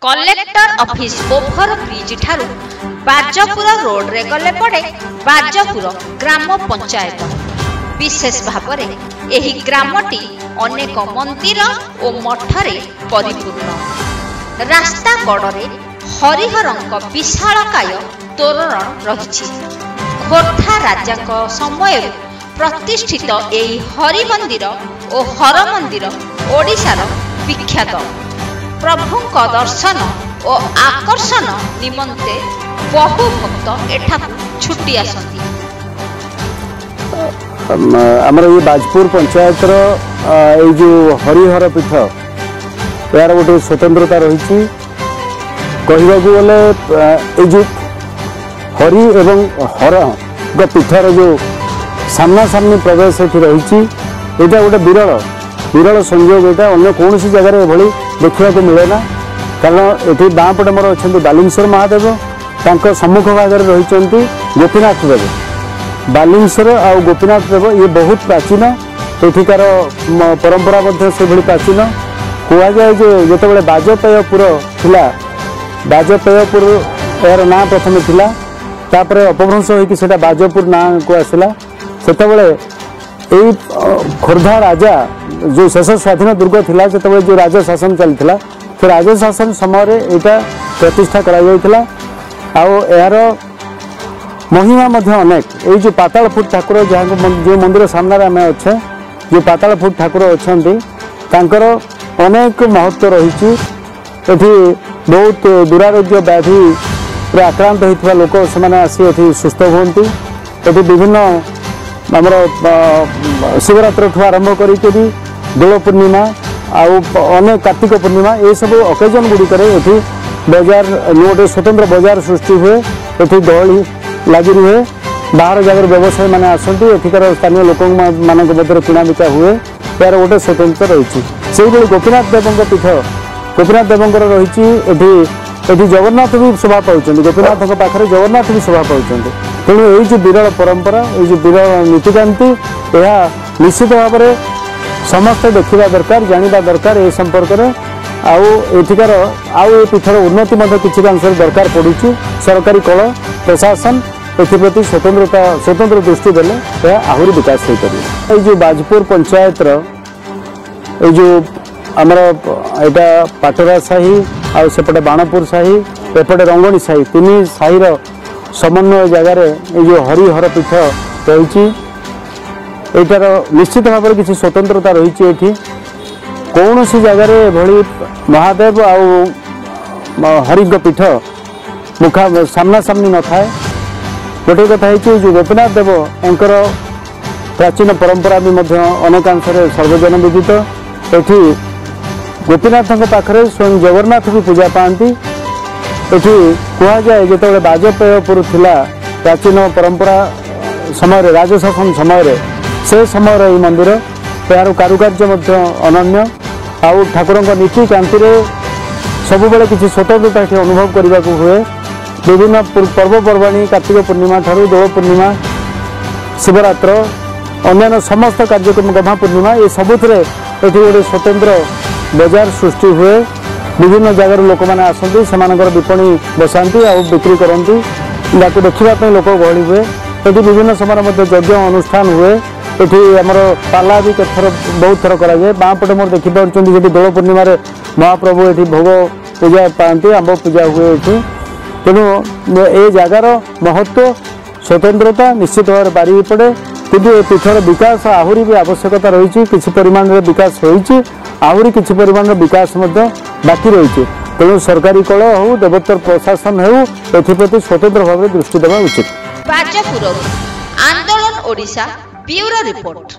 Collector office over bridge ଠାରୁ ବାଜପୁର ରୋଡରେ ଗଲେ ପଡ଼େ ବାଜପୁର ଗ୍ରାମ ପଞ୍ଚାୟତ। ବିଶେଷ ଭାବରେ ଏହି ଗ୍ରାମଟି ଅନେକ ମନ୍ଦିର ଓ ମଠରେ ପରିପୂର୍ଣ୍ଣ। ରାସ୍ତା କଡ଼ରେ ହରିହରଙ୍କ ବିଶାଳକାୟ ତୋରଣ ରହିଛି। ଖୋର୍ଦ୍ଧା ରାଜାଙ୍କ ସମୟରୁ ପ୍ରତିଷ୍ଠିତ ଏହି ହରି ମନ୍ଦିର ଓ ହର ମନ୍ଦିର ଓଡ଼ିଶାର ବିଖ୍ୟାତ। ପ୍ରଭୁଙ୍କ ଦର୍ଶନ ଓ ଆକର୍ଷଣ ନିମନ୍ତେ ବହୁ ଭକ୍ତ ଏଠାକୁ ଛୁଟି ଆସନ୍ତି। ଆମର ଏଇ ବାଜପୁର ପଞ୍ଚାୟତର ଏଇ ଯେଉଁ ହରିହର ପୀଠ, ଏହାର ଗୋଟେ ସ୍ୱତନ୍ତ୍ରତା ରହିଛି। କହିବାକୁ ଗଲେ ଏଇ ଯେଉଁ ହରି ଏବଂ ହରଙ୍କ ପୀଠର ଯେଉଁ ସାମ୍ନାସାମ୍ନି ପ୍ରବେଶ ଏଠି ରହିଛି, ଏଇଟା ଗୋଟେ ବିରଳ ବିରଳ ସଂଯୋଗ। ଏଇଟା ଅନ୍ୟ କୌଣସି ଜାଗାରେ ଏଭଳି ଦେଖିବାକୁ ମିଳେ ନା, କାରଣ ଏଠି ବାଁ ପଟେ ମୋର ଅଛନ୍ତି ବାଲିଙ୍ଗେଶ୍ୱର ମହାଦେବ, ତାଙ୍କ ସମ୍ମୁଖ ଭାଗରେ ରହିଛନ୍ତି ଗୋପୀନାଥ ଦେବ। ବାଲିଙ୍ଗେଶ୍ୱର ଆଉ ଗୋପୀନାଥ ଦେବ ଇଏ ବହୁତ ପ୍ରାଚୀନ। ଏଠିକାର ପରମ୍ପରା ମଧ୍ୟ ସେଭଳି ପ୍ରାଚୀନ। କୁହାଯାଏ ଯେ ଯେତେବେଳେ ବାଜପେୟପୁର ଥିଲା, ବାଜପେୟପୁର ଏହାର ନାଁ ପ୍ରଥମେ ଥିଲା, ତାପରେ ଅପଭ୍ରଂଶ ହୋଇକି ସେଇଟା ବାଜପୁର ନାଁକୁ ଆସିଲା। ସେତେବେଳେ ଏଇ ଖୋର୍ଦ୍ଧା ରାଜା ଯେଉଁ ଶେଷ ସ୍ୱାଧୀନ ଦୁର୍ଗ ଥିଲା, ସେତେବେଳେ ଯେଉଁ ରାଜ ଶାସନ ଚାଲିଥିଲା, ସେ ରାଜ ଶାସନ ସମୟରେ ଏଇଟା ପ୍ରତିଷ୍ଠା କରାଯାଇଥିଲା। ଆଉ ଏହାର ମହିମା ମଧ୍ୟ ଅନେକ। ଏଇ ଯେଉଁ ପାତାଳଫୁଟ ଠାକୁର, ଯାହାଙ୍କୁ ଯେଉଁ ମନ୍ଦିର ସାମ୍ନାରେ ଆମେ ଅଛେ, ଯେଉଁ ପାତାଳଫୁଟ ଠାକୁର ଅଛନ୍ତି, ତାଙ୍କର ଅନେକ ମହତ୍ଵ ରହିଛି। ଏଠି ବହୁତ ଦୁରାରୋଗ୍ୟ ବ୍ୟାଧିରେ ଆକ୍ରାନ୍ତ ହୋଇଥିବା ଲୋକ, ସେମାନେ ଆସି ଏଠି ସୁସ୍ଥ ହୁଅନ୍ତି। ଏଠି ବିଭିନ୍ନ ଆମର ଶିବରାତ୍ରଠୁ ଆରମ୍ଭ କରିକିରି ଦୋଳ ପୂର୍ଣ୍ଣିମା ଆଉ ଅନେକ କାର୍ତ୍ତିକ ପୂର୍ଣ୍ଣିମା, ଏସବୁ ଅକେଜନ୍ ଗୁଡ଼ିକରେ ଏଠି ବଜାର, ଗୋଟେ ସ୍ୱତନ୍ତ୍ର ବଜାର ସୃଷ୍ଟି ହୁଏ। ଏଠି ଗହଳି ଲାଗି ରୁହେ। ବାହାର ଜାଗାରୁ ବ୍ୟବସାୟୀମାନେ ଆସନ୍ତି, ଏଠିକାର ସ୍ଥାନୀୟ ଲୋକମାନଙ୍କ ମଧ୍ୟରେ କିଣାବିକା ହୁଏ। ଏହାର ଗୋଟେ ସ୍ୱତନ୍ତ୍ର ରହିଛି। ସେଇଭଳି ଗୋପୀନାଥ ଦେବଙ୍କ ପୀଠ, ଗୋପୀନାଥ ଦେବଙ୍କର ରହିଛି ଏଠି। ଏଠି ଜଗନ୍ନାଥ ବି ଶୋଭା ପାଉଛନ୍ତି, ଗୋପୀନାଥଙ୍କ ପାଖରେ ଜଗନ୍ନାଥ ବି ଶୋଭା ପାଉଛନ୍ତି। ତେଣୁ ଏଇ ଯେଉଁ ବିରଳ ପରମ୍ପରା, ଏଇ ଯେଉଁ ବିରଳ ନୀତିକାନ୍ତି, ଏହା ନିଶ୍ଚିତ ଭାବରେ ସମସ୍ତେ ଦେଖିବା ଦରକାର, ଜାଣିବା ଦରକାର ଏ ସମ୍ପର୍କରେ। ଆଉ ଏଠିକାର ଆଉ ଏ ପୀଠର ଉନ୍ନତି ମଧ୍ୟ କିଛି ଅଂଶରେ ଦରକାର ପଡ଼ୁଛି। ସରକାରୀ କଳ, ପ୍ରଶାସନ ଏଥିପ୍ରତି ସ୍ୱତନ୍ତ୍ର ଦୃଷ୍ଟି ଦେଲେ ଏହା ଆହୁରି ବିକାଶ ହୋଇପାରିବ। ଏଇ ଯେଉଁ ବାଜପୁର ପଞ୍ଚାୟତର ଏଇ ଯେଉଁ ଆମର ଏଇଟା ପାଟରା ସାହି, ଆଉ ସେପଟେ ବାଣପୁର ସାହି, ଏପଟେ ରଙ୍ଗଣୀ ସାହି, ତିନି ସାହିର ସମନ୍ୱୟ ଜାଗାରେ ଏଇ ଯେଉଁ ହରିହର ପୀଠ ରହିଛି, ଏଇଟାର ନିଶ୍ଚିତ ଭାବରେ କିଛି ସ୍ୱତନ୍ତ୍ରତା ରହିଛି। ଏଠି କୌଣସି ଜାଗାରେ ଏଭଳି ମହାଦେବ ଆଉ ହରିଙ୍କ ପୀଠ ମୁଖା ସାମ୍ନାସାମ୍ନି ନଥାଏ। ଗୋଟିଏ କଥା ହେଇଛି, ଯେଉଁ ଗୋପୀନାଥ ଦେବ, ଏଙ୍କର ପ୍ରାଚୀନ ପରମ୍ପରା ବି ମଧ୍ୟ ଅନେକାଂଶରେ ସର୍ବଜନ ବିଦିତ। ଏଠି ଗୋପୀନାଥଙ୍କ ପାଖରେ ସ୍ୱୟଂ ଜଗନ୍ନାଥ ବି ପୂଜା ପାଆନ୍ତି। ଏଠି କୁହାଯାଏ, ଯେତେବେଳେ ବାଜପେୟପୁର ଥିଲା ପ୍ରାଚୀନ ପରମ୍ପରା ସମୟରେ, ରାଜଶାସନ ସମୟରେ, ସେ ସମୟର ଏଇ ମନ୍ଦିର, ଏହାର କାରୁକାର୍ଯ୍ୟ ମଧ୍ୟ ଅନନ୍ୟ। ଆଉ ଠାକୁରଙ୍କ ନୀତିକାନ୍ତିରେ ସବୁବେଳେ କିଛି ସ୍ୱତନ୍ତ୍ରତା ଏଠି ଅନୁଭବ କରିବାକୁ ହୁଏ। ବିଭିନ୍ନ ପର୍ବପର୍ବାଣୀ, କାର୍ତ୍ତିକ ପୂର୍ଣ୍ଣିମା ଠାରୁ ଦୋଳ ପୂର୍ଣ୍ଣିମା, ଶିବରାତ୍ର, ଅନ୍ୟାନ୍ୟ ସମସ୍ତ କାର୍ଯ୍ୟକ୍ରମ, ଗହ୍ମା ପୂର୍ଣ୍ଣିମା, ଏ ସବୁଥିରେ ଏଠି ଗୋଟେ ସ୍ୱତନ୍ତ୍ର ବଜାର ସୃଷ୍ଟି ହୁଏ। ବିଭିନ୍ନ ଜାଗାରୁ ଲୋକମାନେ ଆସନ୍ତି, ସେମାନଙ୍କର ବିପଣୀ ବସାନ୍ତି ଆଉ ବିକ୍ରି କରନ୍ତି। ତାକୁ ଦେଖିବା ପାଇଁ ଲୋକ ଗହଳି ହୁଏ। ଏଠି ବିଭିନ୍ନ ସମୟରେ ମଧ୍ୟ ଯଜ୍ଞ ଅନୁଷ୍ଠାନ ହୁଏ। ଏଠି ଆମର ପାଲା ବି କେତେଥର, ବହୁତ ଥର କରାଯାଏ। ବାଁ ପଟେ ମୋର ଦେଖିପାରୁଛନ୍ତି, ସେଠି ଦୋଳ ପୂର୍ଣ୍ଣିମାରେ ମହାପ୍ରଭୁ ଏଠି ଭୋଗ ପୂଜା ପାଆନ୍ତି, ଆମ୍ବ ପୂଜା ହୁଏ ଏଠି। ତେଣୁ ଏ ଜାଗାର ମହତ୍ଵ, ସ୍ୱତନ୍ତ୍ରତା ନିଶ୍ଚିତ ଭାବରେ ବାରି ପଡ଼େ। କିନ୍ତୁ ଏ ପୀଠର ବିକାଶ ଆହୁରି ବି ଆବଶ୍ୟକତା ରହିଛି। କିଛି ପରିମାଣରେ ବିକାଶ ହୋଇଛି, ଆହୁରି କିଛି ପରିମାଣର ବିକାଶ ମଧ୍ୟ ବାକି ରହିଛି। ତେଣୁ ସରକାରୀ କଳ ହେଉ, ଦେବୋତ୍ତର ପ୍ରଶାସନ ହେଉ, ଏଥିପ୍ରତି ସ୍ୱତନ୍ତ୍ର ଭାବରେ ଦୃଷ୍ଟି ଦେବା ଉଚିତ। ବାଜପୁରରୁ ଆନ୍ଦୋଳନ ଓଡ଼ିଶା ବ୍ୟୁରୋ ରିପୋର୍ଟ।